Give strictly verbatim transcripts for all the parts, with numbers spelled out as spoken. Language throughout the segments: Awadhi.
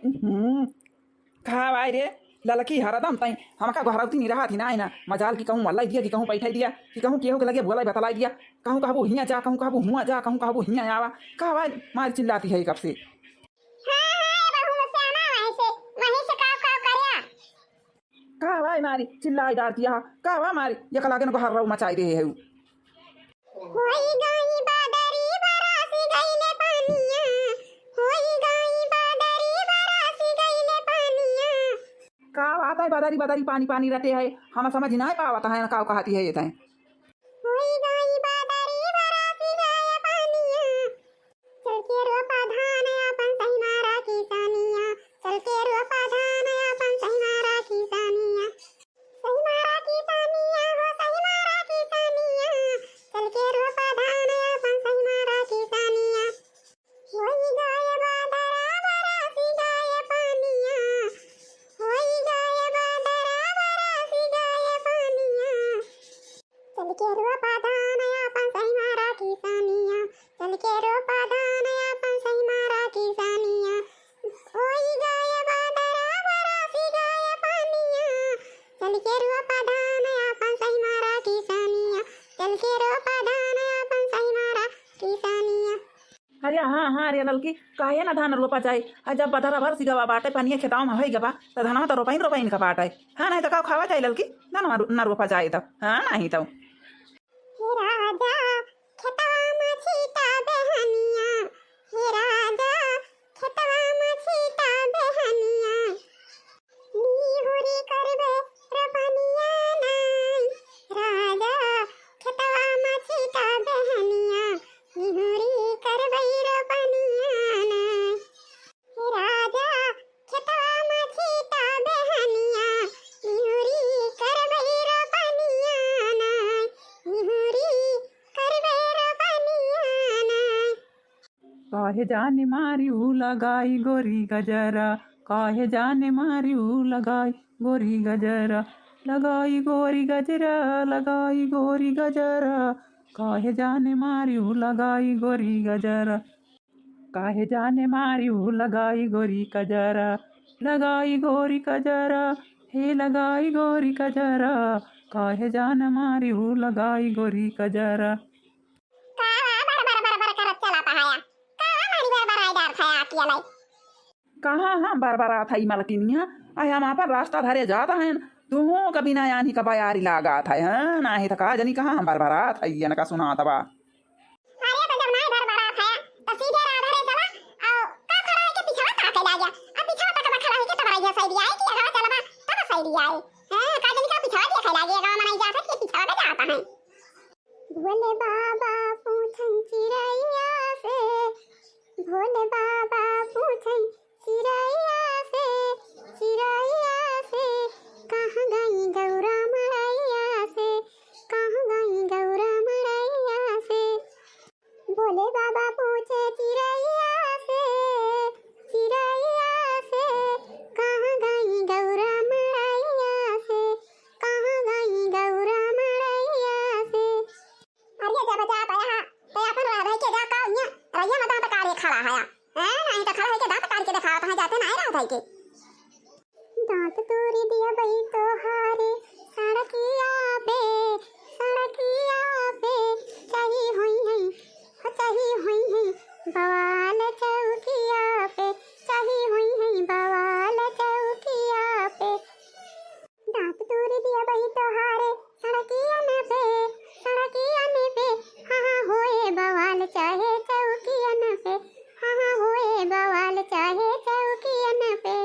हम्म, का भाई रे, ललकी हरदम तई हमका गोहरौती नहीं रहा थी ना, ना मजाल कि कहूँ मल्लाई दिया, कि कहूँ बैठाई दिया, कि कहूँ केहू के लगे बोलाई बतलाई दिया, कहूँ कहबू हियाँ जा, कहूँ कहबू हुआँ जा, कहूँ कहबू हियाँ आवा। का भाई मारी चिल्लाती है कब से? हाँ, हाँ, ए बहू श्यामा, वहीं से, वहीं से काव काव करया। का भाई मारी चिल्लाई डारती है, का भाई मारी एक लागे न गोहर रऊ मचाई रहे है। होई गई बादरी बरसी गईले पानिया, होई गई बादरी बरसी गईले पानिया। का बात है, बदरी बदरी पानी पानी रटे है, हम समझ नहीं पावत है, का कहती है ये तय। होई गई बादरी बरसी गईले पानिया, चल के रोपा धान आपन सही मारा किसानिया, चल के रोपा धान आपन सही मारा किसानिया। सही मारा किसानिया हो, सही मारा किसानिया। चल के रोपा धान आपन सही मारा किसानिया। होई गए बादरा बरसी गए पानिया। होई गए बादरा बरसी गए पानिया। चल के रोपा धान आपन सही मारा किसानिया। चल के रोपा धान आपन सही मारा किसानिया। होई गए बादरा बरसी गए पानिया। चल के रोपा धान आपन सही मारा किसानिया। चल के रोपा धान आपन सही मारा किसानिया। अरे हाँ, हाँ, अरे ललकी, काहे ना धान रोपा जाए? आ जब बदरा बरसी गवा बाटे, पनिया खेतावा में होई गवा, त धनवा त रोपाइन, रोपाइन का बाटे। हाँ, नहीं त का खावा जाए ललकी? धनवा रो-, ना रोपा जाए त। हाँ, नहीं त। हे राजा, खेतवा में छीटा बेहनिया, हे राजा, खेतवा में छीटा बेहनिया। निहुरी करबे रोपनिया नाई, राजा, खेतवा में छीटा बेहनिया। निहुरी करबे रोपनिया नाई। राजा, खेतवा में छीटा बेहनिया, निहुरी करबे रोपनिया नाई, निहुरी करबे रोपनिया नाई। काहे जाने मारी ऊ लगाई गोरी गजरा, काहे जाने मारी ऊ लगाई गोरी गजरा, लगाई गोरी गजरा, लगाई गोरी गजरा, काहे जाने मारी ऊ लगाई गोरी गजरा। काहे जाने मारी ऊ लगाई गोरी कजरा, लगाई गोरी कजरा, हे लगाई गोरी कजरा, काहे जाने मारी ऊ लगाई गोरी कजरा। का बर बर बर बर करत चलत हया? का मारी बर बर आय डार खाया आकी अलाई? कहाँ हम बर बर आत हई मलकिनिया? आय हम आपन रास्ता धरे जात हन, तुहूँ का बिना यानी का बयारी लागत है, हाँ? नाही त का जनी कहाँ हम बर बर आत हई, इनका सुनात बा। अरे, तो जब नाय भरभरात है, तो सीधे राह धरे चला, अउ का खड़ा होइके पिछवा ताके लाग गया? अब पिछवा तकबा खड़ा होइके तब रहिया सैरी आए कि अगवा चलबा तब सैरी आए। हाँ, का जनी का पिछवा देखे लागे, अगवा मनई जात है कि पिछवा में जाता है। भोले बाबा पूछन चिरैया से, भोले बाबा पूछन चिरैया से, चिरैया से, कहाँ गई गौरा मड़ैया से, कहाँ गई गौरा मड़ैया से। भोले बाबा पूछे चिरैया से, चिरैया से, कहाँ गई गौरा मड़ैया से, कहाँ गई गौरा मड़ैया से। अरे जब जात है, हाँ, तो अपन राह भाई के जा का इहाँ रहिया में दाँत काढ़े खड़ा है, हैं? नहीं तो खड़ा होइके दाँत काढ़ के देखावत है, जाते ना राह भाई के। दाँत तोरी दिया बई तोहारे सड़किया पे, सड़किया पे, चाही होई है, हो चाही होई है, बवाल चौकिया पे, चाही होई है, बवाल चौकिया पे। दाँत तोरी दिया बई तोहारे सड़कियन पे, सड़कियन पे, हाँ, हाँ, होए बवाल चाहे चौकियन पे, हाँ, हाँ, होए बवाल चाहे चौकियन पे।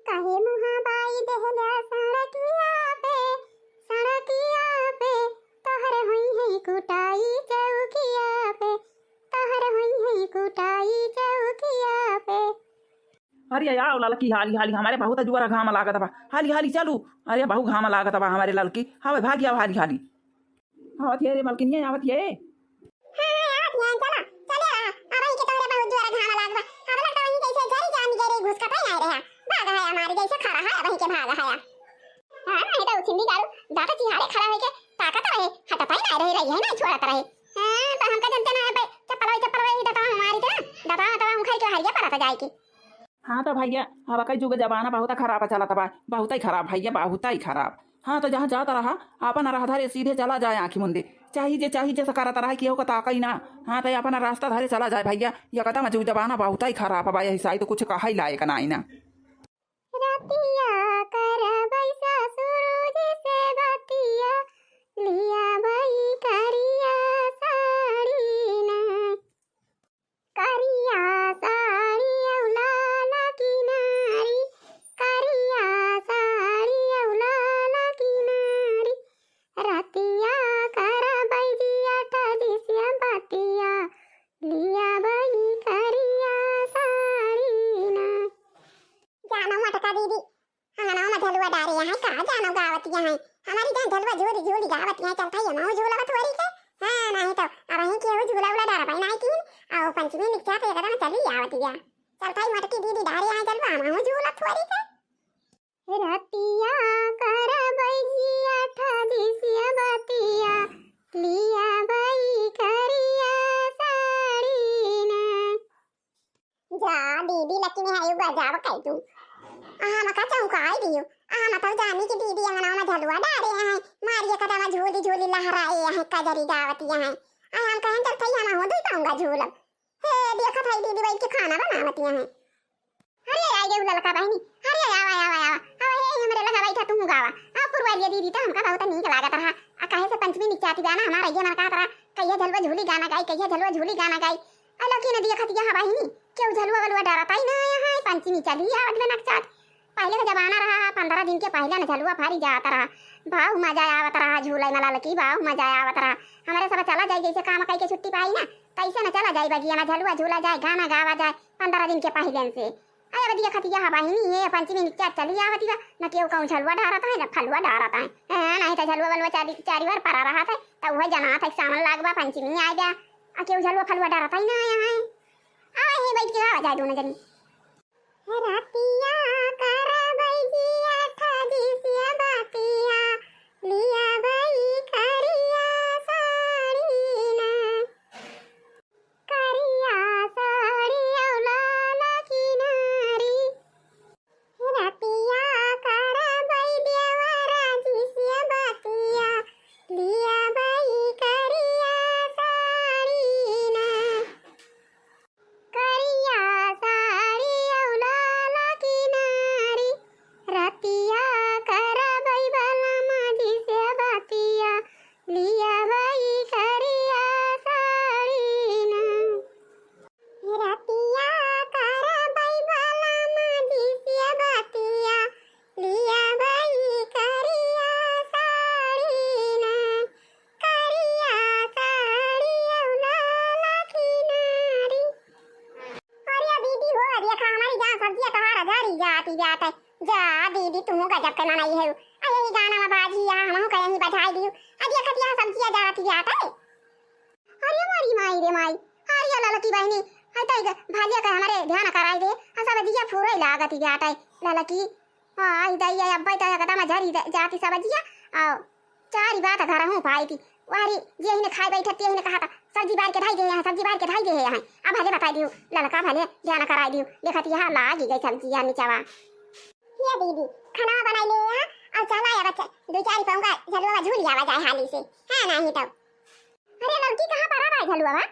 काहे मुँहा बाई देहल्या सड़किया पे, सड़किया पे, तोहर होई है कुटाई चौकिया पे, तोहर होई है कुटाई चौकिया पे। अरे आओ ललकी, हाली हाली, हमरे बहुत जुअर घाम लागत बा, हाली हाली चलू। अरे बहु घाम लागत बा हमरे ललकी, हवे भागी आओ हाली हाली। आवत है रे मलकिनिया, आवत है। हाँ, हाँ, आवत है, चला, चले रहा। अब ही के तोहरे बहुत जुअर घाम लाग बा। अब लगता वहीं जैसे जरी जान गए रे, घुस का पाई आए रहा। भाग है हमारी जैसे खड़ा है, वहीं के भाग है। हाँ, नहीं तो उछिंदी गाड़ू, दाँत चिहाड़े खड़ा होइके ताकत रहे, हटत ही नहीं रही, रही है नहीं छोड़त रहे। हाँ, तो हमका जनते ना है, चप्पल वही चप्पल वही दतवा हमारी के ना, दतवा दतवा उखाड़ के हरिया पड़त जाए की। हाँ तो भइया, अब कई जुग जमाना बहुत खराब चलत बा, बहुत ही खराब भइया, बहुत ही खराब। हाँ तो जहाँ जात रहा, आपन राह धरे सीधे चला जाए आँखी मुंदे। चाही जे, चाही जे करत रहा, केहू का ताकई ना। हाँ तो आपन रास्ता धरे चला जाए भइया, एकदम जुग जमाना बहुत ही खराब बा, यही साई तो कुछ कहई लायक नाई ना। रतिया करबै ससुर जी से बतिया, लियाबै करिया साड़ी ना। करिया साड़ी औ लाल किनारी, करिया साड़ी औ लाल किनारी। रतिया करबै जिया ठा जी से बतिया, लियाबै करिया साड़ी ना। जानो मोटका दीदी, अंगनवा में झलुआ डारे हैं का? जानो गावतिया हैं। हमारी जान झलुआ झूली झूली गावतिया हैं। चल थाई हमहू झूलबा थोरी के। हाँ, नहीं तो अब ही केहू झूला उला डारा पाई नहीं कीन। आओ पंचमी निकचा तो एकदम चली आवतिया। चल थाई मोटकी दीदी डारे हैं झलुआ, हमहू झूला थोरी के। रतिया करबै जिया ठा जी से बतिया, लियाबै करिया साड़ी ना। जा दीदी, लकी में आयु गजब कह तू। अहाँ मका चौंकाई दियो। अहाँ मतलब जानी कि दीदी अंगना में झलुआ डारे हैं, मारिए कदमा झूली झूली लहराए हैं, कजरी गावतिया हैं। आ हम कहन चल थई हम हो दई पाऊंगा झूलब। हे देखत है दीदी बैठ के खाना बनावतिया हैं। अरे आई गई ललका बहिनी, अरे आवा आवा आवा, आवा हे हमरे लगा बैठा तू गावा। आ पुरवालिया दीदी तो हमका बहुत नीक लागत रहा। आ कहे से पंचमी निचाती बा ना हमारा ये मन कहत रहा, कहिया झलुआ झूली गाना गाई, कहिया झलुआ झूली गाना गाई। आ लकी न देखत या बहिनी, केहू झलुआ वलुआ डरता ही ना आया है, पंचमी चली आवत बा नकचात। पहले का जमाना रहा, पंद्रह दिन के पहले न झलुआ फारी जात रहा। बाहु मजा आवत रहा झूले में ललकी, बाहु मजा आवत रहा। हमरे सब चला जाई जैसे काम कई के छुट्टी पाई ना, तैसे न चला जाई बगिया में झलुआ झूला जाए, गाना गावा जाए पंद्रह दिन के पहले से। अरे अब देखत या बहिनी, ये पंचमी निकचा चली आवत बा, न केहू कहूँ झलुआ डारत है, न फलुआ डारत है। हैं, नहीं तो झलुआ वलुआ चारी, चारी बार परा रहत है, तो वह जनात है सावन लागबा, पंचमी आए बा, आ केहू झलुआ फलुआ डारत ही ना आया है। आ हे बैठ के गावा जाए दोनों जनी। रतिया करबै जिया ठा जी से बतिया, लियाबै करिया साड़ी ना। करिया साड़ी औ लाल किनारी। रतिया करबै देवरा जी से बतिया, लियाबै करिया साड़ी ना। करिया साड़ी औ लाल किनारी, रतिया करबै बलमा जी से बतिया, लियाबै करिया साड़ी ना। रतिया करबै बलमा जी से बतिया, लियाबै करिया साड़ी ना। करिया साड़ी औ लाल किनारी। अरे दीदी हो, अरे खा हमारी जान सब्जिया तोहार झरी जाती जात है। जा दीदी, तू गजब के मनई है। आ यही गाना में बाजी, यहाँ हमहू का यहीं बजाई दियो। आ देखत यहाँ सब्जिया जाती जात है। अरे मोरी माई रे माई, अरे ललकी बहिनी, है तो भालिया के हमारे ध्यान कराई दे। आ सब्जिया फूरे लागती जात है ललकी। आई दैया, अब्बै तो एकदम झरी द-, जाती सब्जिया। आ चारी बात घर हूँ पाई थी। वारी जे ही ने खाए बैठत, ते ही ने कहा था, "सब्जी बार के धाई गए हैं, सब्जी बार के धाई गए हैं।" अब भले बताई दियो, ललका भले ध्यान कराई दियो। देखत यहाँ लागी गई सब्जिया निचवा। ये दीदी, खाना बनाई ले यहाँ, और चला या बच्चा, दो चार पाऊंगा, झलुआ झूल जावा जाए हाली से। है नहीं तो। अरे लड़की, कहाँ परा बा झलुआ बा?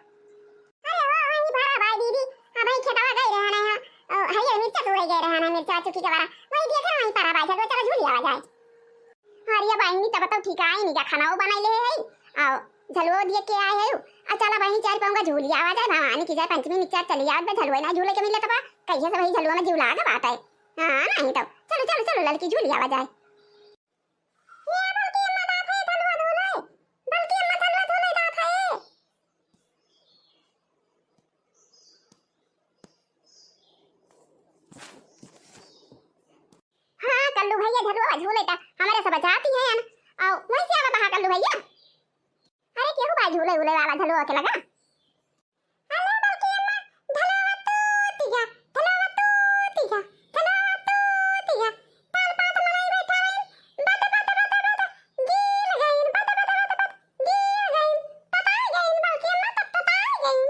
अरे वो वहीं परा बा दीदी, हम वहीं खेतवा गई रहे ना, ओ, हइये मिर्चा तोड़े गए रहे ना, मिर्चा चुकी के बारा, वहीं देखे वहीं परा बा झलुआ, चला झूल आवा जाए। अरे बहिनी, तब तो ठीक आई नहीं जा, खाना वो बनाई ले है, आओ झलुआ दिए के आए है, आ चला बहिनी चार पाऊंगा झूल आवा जाए, भवानी की जाए पंचमी मिर्चा चली आवे, झलुआ ना झूले के मिले तबा, कहिए से वही झलुआ में झूला आगे बात है। हाँ नहीं तो चलो चलो चलो लड़की झूल आवा जाए। ये बल्कि अम्मा दात है, झलुआ झूले। बल्कि अम्मा झलुआ झूले दात है। हाँ, कल्लू भैया झलुआ झूले ता हमारे सब जाती है ना। आओ, वहीं से आवा बहा कल्लू भैया। अरे, केहू बा झूले उले वाला झलुआ के लगा? अरे बल्कि अम्मा, ढलवा तूती गा, ढलवा तूती गा, ढलवा तूती गा। ताल पात मनई बैठा है, बद, बद, बद, बद, गिर गईन, बद, बद, बद, बद, गिर गईन, तताई गईन, बल्कि अम्मा तब तताई गईन।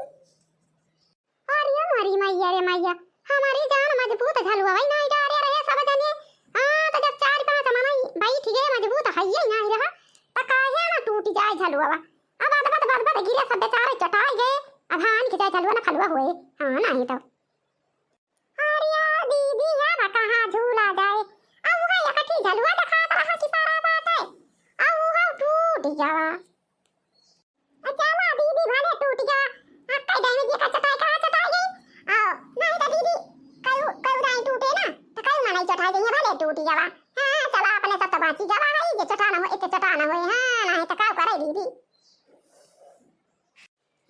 अरे मोरी मैया रे मैया, हमारी जान मजबूत झलुआ वही नाहीं डारे रहे सब जने। हाँ, तो जब चार पाँच मनई बैठ गए मजबूत हइये नाहीं रहा, तो काहे ना टूट जाए झलुआ। अब अदबद बदबद गिरे सब बेचारे चटाई गए। अब हाँ, निक जाए झलुआ ना फलुआ हुए। हाँ, नाहीं तो। अरे या दीदी, अब कहाँ झूला जाए? अब उहे एकठी झलुआ देखात रहा कि पारा बाटे। अब उहे टूट गवा। चला दीदी, भले टूट गवा। अब कई दिन जी का चटाई कहाँ चटाई गई? आओ, नाहीं तो दीदी, कऊ, कऊ दाई टूटे ना, तो कऊ मनई चटाई गई, भले टूट गवा। हाँ, चला अपने सब तो बाँची गवा है, जे चटाना हो, इतने चटाना हो, हाँ, नाहीं तो का करे दीदी।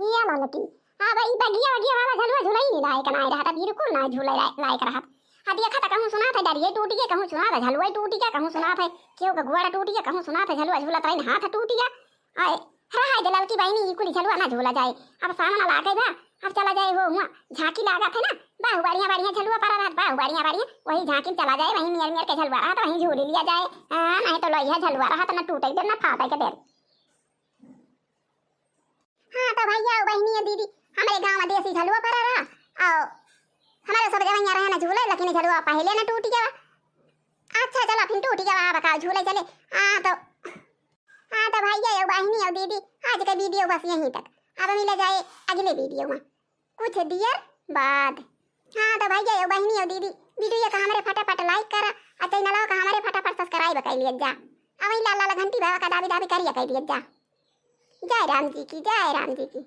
ये ललकी, अब ई बगिया, बगिया वाला झलुआ झुलाई नहीं लायक ना रहत, बिल्कुल ना झूले लाय-, लायक रहत। अब देखा था कहूँ सुनात है डरिए टूट गए, कहूँ सुनात है झलुआ टूट गया, कहूँ सुनात है केहू का गोड़ टूट गया, कहूँ सुनात है झलुआ झूलत रही हाथ टूट गया। आए, रहा दे ललकी बहिनी, ई कुली झलुआ ना झूला जाए। अब सावन लागे बा, अब चला जाए हो हुआ झांकी लागत है ना, बहु बढ़िया बढ़िया झलुआ पड़ा रहत, बहु बढ़िया बढ़िया, वही झांकी में चला जाए, वही मेर मेर के झलुआ रहत, वही झूल लिया जाए। हाँ, नाहीं तो लोहिया झलुआ रहत, ना टूटे दे, ना फाटे के दे। हाँ, तो भैया, ओ बहिनी, ए दीदी, हमरे गाँव में देसी झलुआ पड़ा रहा, और हमारे सब जवैया रहे ना झूले, लेकिन झलुआ पहले ना टूट गया। अच्छा, चलो, फिर टूट गया, अब का झूले चले। हाँ, तो, हाँ, तो भैया, ओ बहिनी, ओ दीदी, आज का video बस यहीं तक। अब मिला जाए अगले video में। कुछ देर बाद। हाँ, तो भैया, ओ बहिनी, ओ दीदी, video का हमरे फटाफट like करा, और channel का हमरे फटाफट subscribe कर लिया जा। अब वही लाल लाल घंटी बाबा का दाबी दाबी करिया कर लिया जा। जय राम जी की, जय राम जी की।